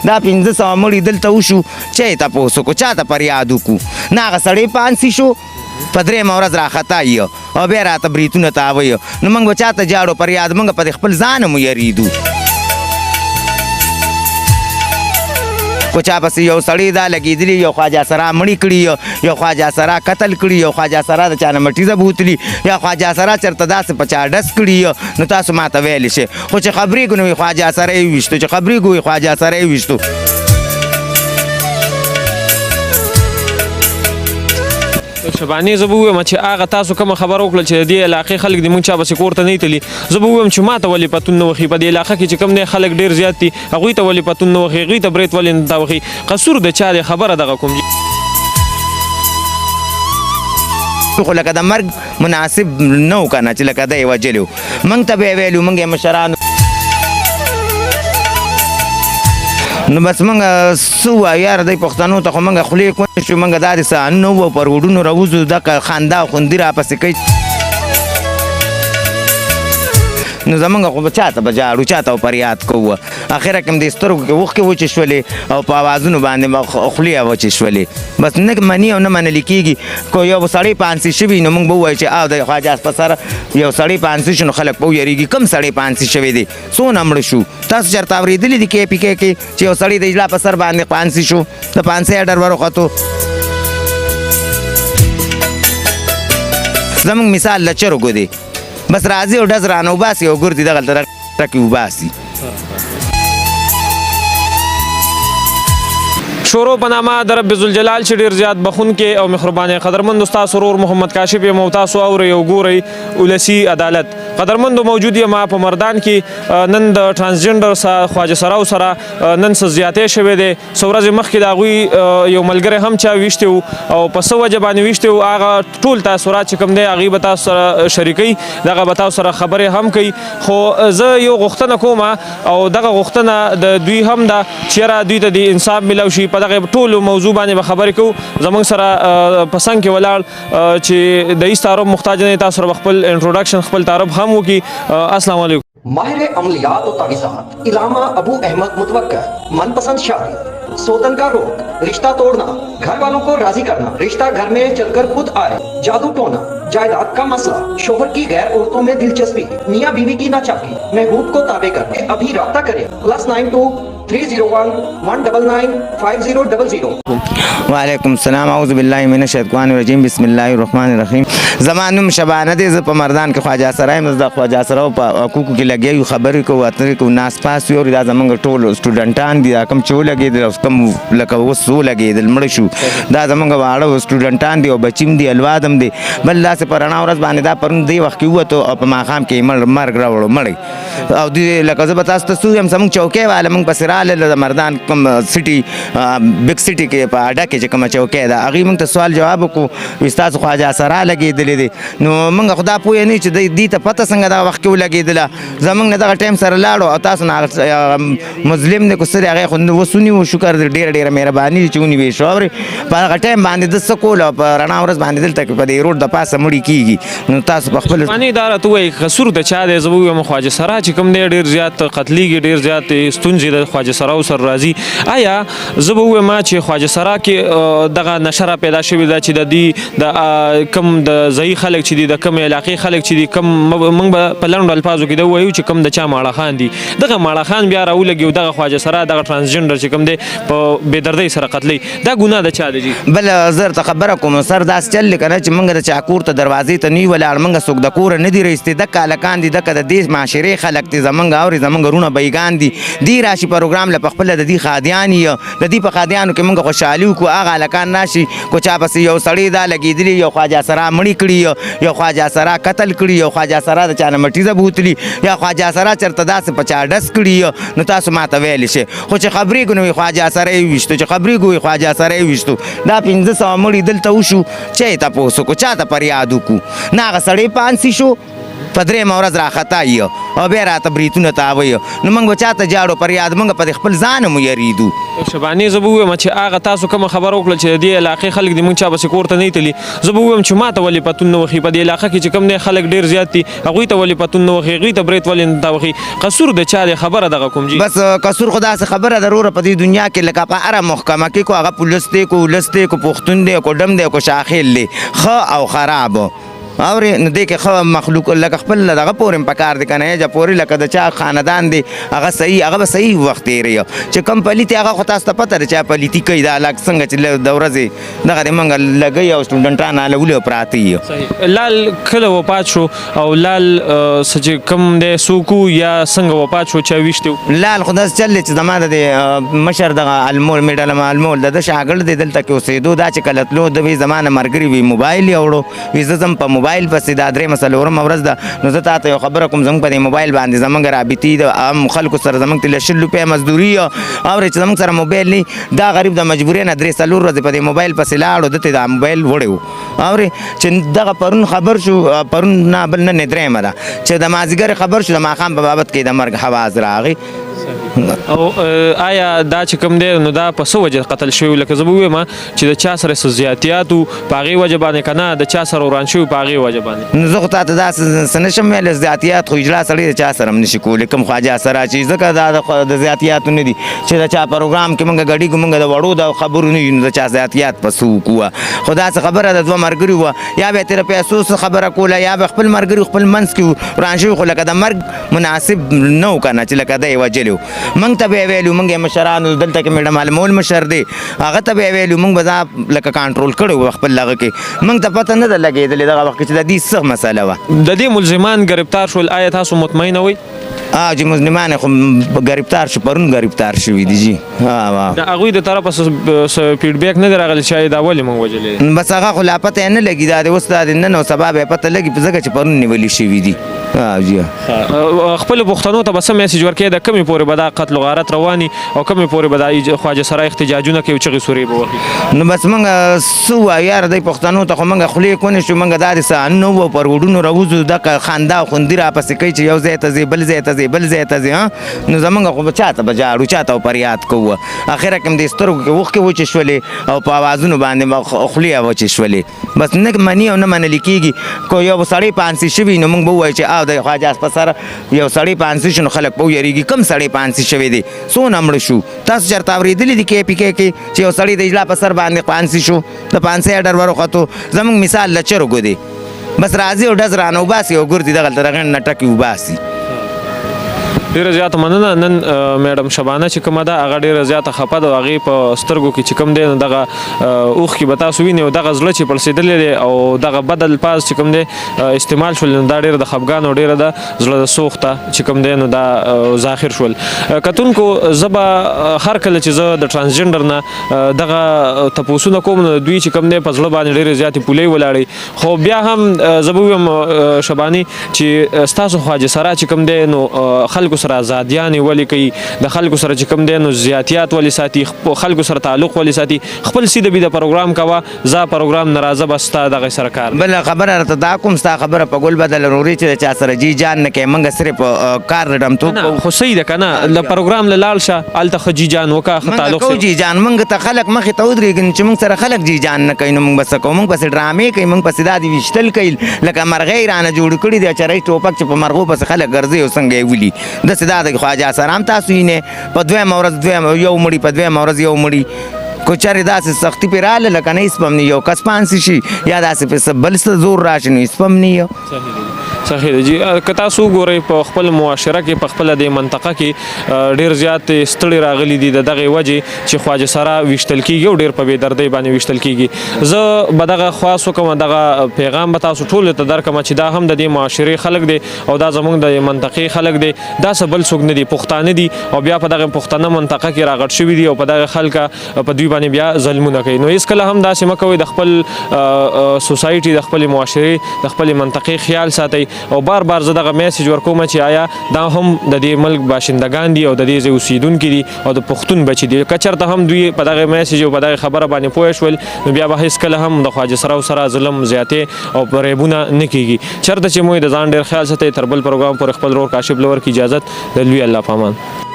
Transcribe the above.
دا 500 مړي دلته وشو، چا یې تپوس وکړو؟ چا ته فریاد وکړو؟ نه هغه سړی پانسي شو، په درېیمه ورځ راخطا یې او بیا راته بریتونه تاویه. نو موږ به چا ته جاړو فریاد؟ موږ په دې خپل ځان هم ویرېدو. خو چا پسې یو سړی دا لګېدلی، یو خواجه سرا مړی کړي، یو خواجه سرا قتل کړي، یو خواجه سرا د چا نه مټیزه بوتلي، یا خواجه سرا چېرته داسې په چا ډس کړي، نو تاسو ما ته ویلی شئ. خو چې خبرېږو نو وایي خواجه سره یې وویشتو، چې خبرېږو وایي خواجه سره یې وویشتو. شبانې زه به ووایم چې هغه تاسو کومه خبره وکړه چې د دې علاقې خلک دې مونږ چا پسې کور ته نه تلي، زه به ووایم چې ما ته ولې پتون نه وښي؟ په دې علاقه کې چې کوم دی خلک ډېر زیات دي، هغوی ته ولې پتون نه وښي؟ هغوی ته برېت ولې نه تاوښي؟ قصور د چا دی؟ خبره دغه کوم خو لکه د مرګ مناسب نه و که نه، چې لکه دی وژلی و. موږ ته به یې ویلو، موږ یې مشرانو. نو بس موږ څه ووایو یاره، دی پښتنو ته خو موږ خولې کونې شو. موږ دا دې څه نه وو، پر روډونو راوځو، دغه خندا او خوندي راپسې کوي. نو زمونږ خو به چا ته به ژاړو، چا ته به فریاد کوو؟ اخره کې هم دې سترګو کې اوښکې وچې شولې او په اوازونو باندې به خولې وچې شولې. بس نه مني او نه منل کېږي. که یو سړی پانسي شوي نو موږ به ووایو چې او د خواجه په سر یو سړی پانسي شو، نو خلک به ویرېږي کوم سړی پانسي شوی دی، څونه مړه شو. تاسو چېرته اورېدلي دي کې پي کې کې چې یو سړی د اجلا په سر باندې پانسي شو، د پانسي اډر وروختو؟ زموږ مثال له چرګو دی، بس راځي او ډز رانه وباسي او ګرځي دغلته ټکي وباسي. شورو په نامه د رب ذوالجلال چې ډیر زیات بخونکې او مهربانه. قدرمند استاد سرور محمد کاشف یم او تاسو اورئ او ګورئ ولسي عدالت. قدرمند موجود یم په مردان کې. نن د ترانسجندر خواجه سراو سره نن څه زیاتې شوې دی. څو ورځې مخکې د هغوی یو ملګری هم چا ویشتی و او په څه وجه باندې ویشتی و، هغه ټول تاثرات چې کوم دی هغوی به تاسو سره شریکوي، دغه به تاسو سره خبرې هم کوي. خو زه یو غوښتنه کوم او دغه غوښتنه د دوی هم ده چې یاره دوی ته د انصاف میلاو شي. په دغه ټولو موضوع باندې به خبرې کوو. زموږ سره په څنګ کې ولاړ چې د هیڅ تعارف محتاج نه دی، تاسو سره به خپل انټروډکشن، خپل تعارف هم وکړي. السلام علیکم. माहिर अमलियात और तावीज़ात इलामा अबू अहमद मुतवक्किल, मनपसंद शादी, सोतन का रोग, रिश्ता तोड़ना, घर वालों को राजी करना, रिश्ता घर में चलकर खुद आए, जादू टोना, जायदाद का मसला, शोहर की गैर औरतों में दिलचस्पी, मियाँ बीवी की नाचाकी, महबूब को ताबे करना। अभी राब्ता करें +92 301 199 5000। وعلیکم السلام. اعوذ بالله من الشیطان الرجیم، بسم الله الرحمن الرحیم. زما نوم شبانه دی، زه په مردان کې خواجه سرا یم. زه د خواجه سراو په حقوقو کې لګیا یو، خبرې کوو، اترې کوو، ناس پاس یو. دا زمونږ ټول سټوډنټان دي، دا کوم چې ولګېدل او کوم لکه اوس ولګېدل مړه شو، دا زمونږ واړه سټوډنټان دي او بچي هم دي، الواد هم دي. بل داسې په رڼا ورځ باندې دا پرون دې وخت کې ووتو او په ماښام کې یې مرګ راوړو مړی. او دوی لکه زه به تاسو ته څه ووایم، زمونږ چوکۍ واله موږ پسې راغلل د مردان کوم سټي، بګ سټي کې په اډه کې چې کومه چوکۍ ده، هغې موږ ته سوال جواب وکړو، وایي ستاسو خواجه سرا لګېدلې دي. نو موږ خو دا پوه نه یو چې دوی ته پته څنګه دغه وخت کې ولګېدله. زموږ نه دغه ټایم سره لاړو او تاسو نه هغه مظلم دی که څه دی، هغه خو اوس ونیو. شکر دی، ډېره ډېره مهرباني چې ونیوی شو. اورې په هغه ټایم باندې ده څه کول او په رڼا ورځ باندې دلته کې په دې روډ د پاسه مړي کېږي. نو تاسو په خپل شبانې دا راته ووایئ قصور د چا دی؟ زه به ووایم خواجه سرا چې کوم دی ډېر زیات قتلیږي، ډېر زیات ستونزې د خواجه سراو سره راځي. آیا زه به ووایم چې خواجه سرا کې دغه نشه را پیدا شوې ده چې د دې د کوم د ځایي خلک چې دي، د کوم علاقې خلک چې دي، کوم موږ به په لنډو الفاظو کې دا ووایو چې کوم د چا ماړه خان دي، دغه ماړه خان بیا راولګي او دغه خواجه سرا دغه ترانسجندر چې کوم دی په بېدردۍ سره قتلوي، دا ګناه د چا دی جي؟ بل زه درته خبره کوم سر، داسې چل دی که نه چې موږ د چا کور ته دروازې ته نه یو ولاړ، موږ څوک د کوره نه دي راایستي. دکه هلکان دي، دکه د دې معاشرې خلک دي، زموږ اوري، زموږ وروڼه بېګان دي، دی راشي پروګرام له په خپله د دې خادیان یې، د دې په خادیانو کې موږ خوشحالي وکړو. هغه هلکان راشي که چا پسې یو سړی دا لګېدلی، یو خواجه سرا مړی کړي، یو خواجه سرا قتل کړي، یو خواجه سرا د چا نه مټیزه بوتلي، یا خواجه سرا چېرته داسې په چا ډس کړي، نو تاسو ما ته ویلی شئ. خو چې خبرېږو نو وایي خواجه سرا یې وویشتو، چې خبرېږو وایي خواجه سرا یې وویشتو. دا 500 مړي دلته وشو، چا یې تپوس وکړو؟ چا ته فریاد وکړو؟ نه هغه سړی پانسي شو، په درېیمه ورځ راخطا یو او بیا راته بریتونه تاوي، نو موږ به چاته جاړو پریاد؟ موږ په خپل ځان مو یریدو. شبانې، زه به ووایم چې هغه تاسو کومه خبره وکړه چې د دې علاقې خلک دې مونږ چا پسې کور ته نه تلي، زه به ووایم چې ما ته ولې پتون نه وښي؟ په دې علاقه کې چې کوم دی خلک ډېر زیات دي، هغوی ته ولې پتون نه وښي؟ هغوی ته برېت ولې نه تاوښي؟ قصور د چا دی؟ خبره دغه کوم جي؟ بس قصور خو داسې خبره ده وروره، په دې دنیا کې لکه په هره محکمه کې، کو هغه پولیس دی، کو ولس دی، کو پښتون دی، کو ډم دی، کو شاخیل دی، ښه او خراب اورې. نو دې کې ښه مخلوق لکه خپل دغه پورې هم پکار دی که نه، پورې لکه د چا خاندان دی هغه صحیح، هغه به صحیح وخت تېروي. چې کوم پلیتي هغه خو تاسو ته پته ده چې پلیتي کوي. دا لکه څنګه چې د ورځې دغه دی موږ لګوي او سټوډنټان هلولي او پراته یو. لال کله وفات شو او لال څه چې کوم دی څوک یا څنګه وفات شو، چا ویشتی؟ لال خو داسې چل دی چې زما د دې مشر دغه المول میډل المول د ده شاګرد دی، دلته کې اوسېدو. دا چې کله تلو ده وی زما نه ملګري وي موبایل یې وړو، وی زه ځم په موبایل پسې، دا درېیمه څلورمه ورځ ده. نو زه تا ته یو خبره کوم، زموږ په دې موبایل باندې زموږ رابطې د عام خلکو سره زموږ ته 20 روپۍ مزدوري اورې، چې زموږ سره موبایل نه، دا غریب د مجبورۍ نه 3-4 ورځې په دې موبایل پسې لاړو، ده ته دا موبایل وړی و اورې. چې دغه پرون خبر شو، پرون نه بل نن درېیمه ده، چې د مازدیګر خبر شو، د ماښام په بابت کې د مرګ حواز راغی. او آیا دا چې کوم دی نو دا په څه وجه قتل شوی؟ لکه زه به ووایم چې د چا سره څه زیاتیات وو په هغې وجه باندې، که نه د چا سره وران شوي په هغې وجه باندې؟ نو زه خو تا ته داسې څه نه شم ویلی. زیاتیات خو اجرا سړی د چا سره هم نشي کولی، کوم خواجه سره چې، ځکه دا د زیاتیاتو نه دي چې د چا پروګرام کې موږ ګډېږو، موږ د وړو د خبرو نه یو، نو د چا زیاتیات په څه وکړو؟ خو داسې خبره د دوه ملګري وه، یا به یې ترې پیسو څه خبره کوله یا به خپل ملګري خپل منځ کې وران شوي، خو لکه د مرګ مناسب نه و که نه چې لکه دی یې وژلی و. موږ ته به یې ویلو، موږ یې مشرانو دلته کې میډم المول مشر دی، هغه ته به یې ویلو، موږ به دا لکه کنټرول کړی و خپل دغه کې، موږ ته پته نه ده لګېدلې دغه وخت کې چې د دې څه مسله وه. د دې ملزمان ګرفتار شول، آیا تاسو مطمئن وئ؟ چې ملزمان خو ګرفتار شو، پرون ګرفتار شوي دي جي. د هغوی د طرفه څه feedback نه دی راغلی چې دا ولې موږ وژلی؟ بس هغه خو لا پته یې نه لګي، دا دی اوس دا دی نن او سبا به یې پته لګي، ځکه چې پرون نیولي شوي دي. جي. خپلو پښتنو ته به څه message ورکوې؟ د کومې پورې به دا قتل و غارت رواني او کومې پورې به دا خواجه سرای احتجاجونه کوي او چغې سورې به وهي؟ نو بس موږ څه ووایو یاره، دی پښتنو ته خو موږ خولې کونې شو، موږ دا دې څه نه وو پر وډونو راوځو، دغه خندا او خوندي راپسې کوي چې یو ځای ته ځې بل ځای ته ځې بل ځای ته ځې، نو زمونږ خو به چاته به جاړو، چاته به فریاد کوو؟ اخره کې هم دې سترګو کې اوښکې وچې شولې او په اوازونو باندې به خولې وچې شولې. بس نه مني او نه منل کېږي. که یو سړی پانسي شوي نو موږ به ووایو چې او د خواجه په سر یو سړی پانسي شو، نو خلک به ویرېږي کوم سړی پانسي شوی دی، څونه مړه شو؟ تاسو چېرته اورېدلي دي کې پي کې کې چې یو سړی د اجلا په سر باندې پانسي شو، د پانسي اډر وروختو؟ زموږ مثال له چرګو دی، بس راځي او ډز رانه وباسي او ګرځي دغلته د غڼ نه ټکي وباسي. ډېره زیاته مننه. نن میډم شبانه چې کومه ده هغه ډېره زیاته خفه ده او هغې په سترګو کې چې کوم دی نو دغه اوښکې به تاسو وینئ او دغه زړه چې پړسېدلی دی او دغه بد الفاظ چې کوم دی استعمال شول، نو دا ډېره د خفګان او ډېره د زړه د سوخته چې کوم دی نو دا ظاهر شول. کتونکو، زه به هر کله چې زه د transgender نه دغه تپوسونه کوم نو دوی چې کوم دی په زړه باندې ډېرې زیاتې پولۍ ولاړې، خو بیا هم زه به ووایم شبانې چې ستاسو خواجه سرا چې کوم دی نو خلکو سره ازادیانې ولې کوي، د خلکو سره چې کوم دی نو زیاتیات ولې ساتي، خلکو سره تعلق ولې ساتي؟ خپل سیده بیده پروګرام کوه، زه پروګرام ناراضه بس ستا دغه سره کار. بله خبره راته دا کوم، ستا خبره په ګل بدل روري چې د چا سره جی جان نه کوي، موږ صرف کار د ډمتوب کوو. خو صحیح ده که نه، له پروګرام له لاړ شه هلته ښه جی جان وکړه، ښه تعلق کوو جی جان. موږ ته خلک مخې ته ودرېږي چې موږ سره خلک جی جان نه کوي نو موږ به څه کوو؟ موږ پسې ډرامې کوي، موږ پسې دا دي ویشتل کوي، لکه مرغۍ رانه جوړ کړي دي، چرۍ ټوپک چې په مرغو پسې خلک ګرځي او څنګه یې ولي. داسې دا د خواجه سرام تاسو وینئ، په دویمه ورځ دویم یو مړي، په دویمه ورځ یو مړي. که چېرې داسې سختي پرې راغله لکه نه هېڅ به هم نه یو کس پانسي شي یا داسې پرې څه بل څه زور راشي نو هېڅ به هم نه یو. صحیح دی جی. که تاسو وګورئ په خپل معاشره کې په خپله دې منطقه کې ډېر زیات ستړي راغلي دي د دغې وجې چې خواجه سرا ویشتل کېږي او ډېر په بې دردۍ باندې ویشتل کېږي. زه به دغه خواست وکړم، دغه پیغام به تاسو ټولو ته درکړم چې دا هم د دې معاشرې خلک دی او دا زموږ د منطقې خلک دی، دا څه بل څوک نه دي، پښتانه دي او بیا په دغه پښتنه منطقه کې راغټ شوي دي او په دغه خلکه په دوی باندې بیا ظلمونه کوي. نو هېڅکله هم داسې مه کوئ، د خپل society، د خپلې معاشرې، د خپلې منطقې خیال ساتئ. او بار بار زه دغه میسج ورکوم چې آیا دا هم د دې ملک باشندګان دي او د دې ځای اوسیدونکي دي او د پښتون بچي دي. که چېرته هم دوی په دغه میسج او په دغه خبره باندې پوه شول، نو بیا به هیڅکله هم د خواجه سراو سره ظلم، زیاتې او ریبونه نه کیږي. چېرته چې مو د ځان ډېر خیال ساتئ. تر بل پروګرام پورې خپل ورور کاشف لور کی اجازت، د لوی الله پامان.